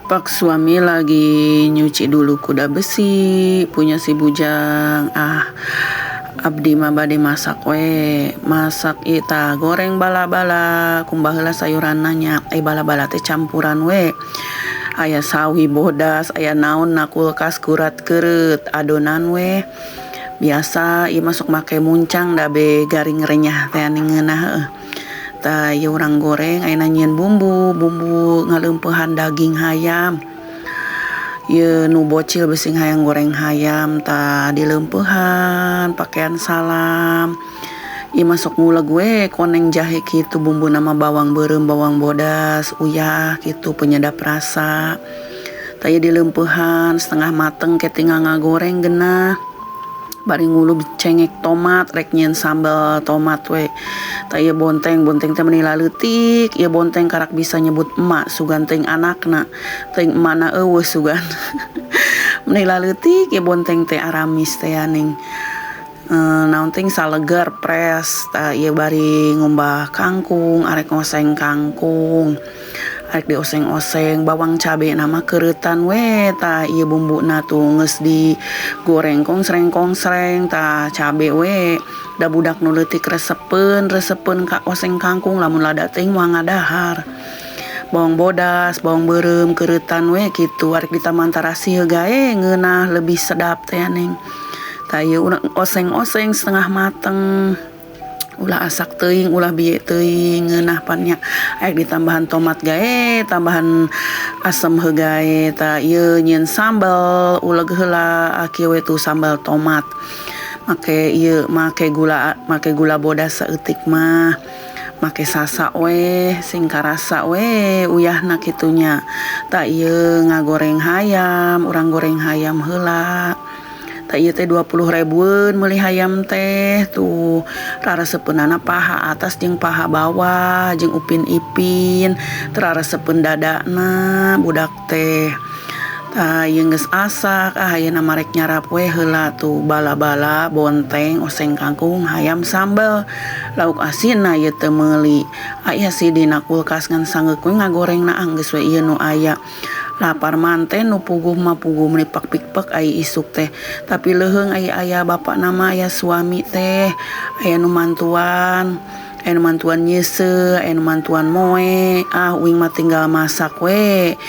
Pak suami lagi nyuci dulu kuda besi punya si bujang. Ah, abdi mah bade masak we, masak ita goreng bala-bala, kumbah heula sayuranna nya. Eh, bala-bala teh campuran we, aya sawi bodas, aya naon na kulkas kurat keureut, adonan we biasa. Ieu masuk make muncang da be garing renyah teh ning ngeunah, heueuh. Tah, ieu urang goreng. Ayeuna nyieun bumbu bumbu ngaleumpehan daging hayam. Ieu nu bocil bisi hayang goreng hayam. Tah, dileumpehan pakean salam. Ieu masuk nguleg we koneng jahe kitu. Bumbuna mah bawang beureum, bawang bodas, uyah kitu, penyedap rasa. Tah, ieu dileumpehan setengah mateng ke tinggal ngagoreng geunah. Bari ngulub cengek tomat, rek nyieun sambal tomat we. Tah, ieu bonteng, bonteng teh meuni laleutik ieu. Bonteng karak bisa nyebut emak sugan, teuing anakna, teuing emakna euweuh sugan. Meuni laleutik ieu bonteng teh, aramis teh ning naon teh, saleger pres. Tah, ieu bari ngumbah kangkung, arek ngoseng kangkung, arek dioseng-oseng. Bawang cabe na mah keureutan we. Tah, ieu bumbuna tuh geus digoreng kongsreng-kongsreng. Tah, cabe we da budak nu leutik resepeun resepeun ka oseng kangkung. Lamun lada teuing moal ngadahar. Bawang bodas, bawang beureum keureutan we kitu, arek ditambahan tarasi gae ngeunah, lebih sedap teh ning. Tah, ieu urang oseng-oseng setengah mateng, ulah asak teuing, ulah bieu teuing, ngeunah pan nya. Arek ditambahan tomat gae, tambahan asem heugae. Tah, ieu nyieun sambal, uleg heula kieu we tuh, sambal tomat make ieu, make gula, make gula bodas saeutik mah, make sasa we, sing karasa we uyahna kitu nya. Tah, ieu ngagoreng hayam, urang goreng hayam heula. Tah, ieu teh 20 ribuan meuli hayam teh. Tuh, raresepeunana paha atas jeung paha bawah jeung upin ipin, teu raresepeun dadana budak teh. Tah, ieu geus asak. Ah, ayeuna mah rek nyarap we heula. Tuh, bala-bala, bonteng, oseng kangkung, hayam sambel, lauk asinna ieu teu meuli, aya sih dina kulkas ngan sanggeuk we ngagorengna. Ah, geus we ieu nu aya. Lapar manten, nu puguh mah puguh, meuni pek pik ai isuk teh, tapi leuheung aya aya bapakna mah, aya suami teh, aya nu mantuan, aya nu mantuan nyeuseuh, aya nu mantuan moe. Ah, uing mah tinggal masak we.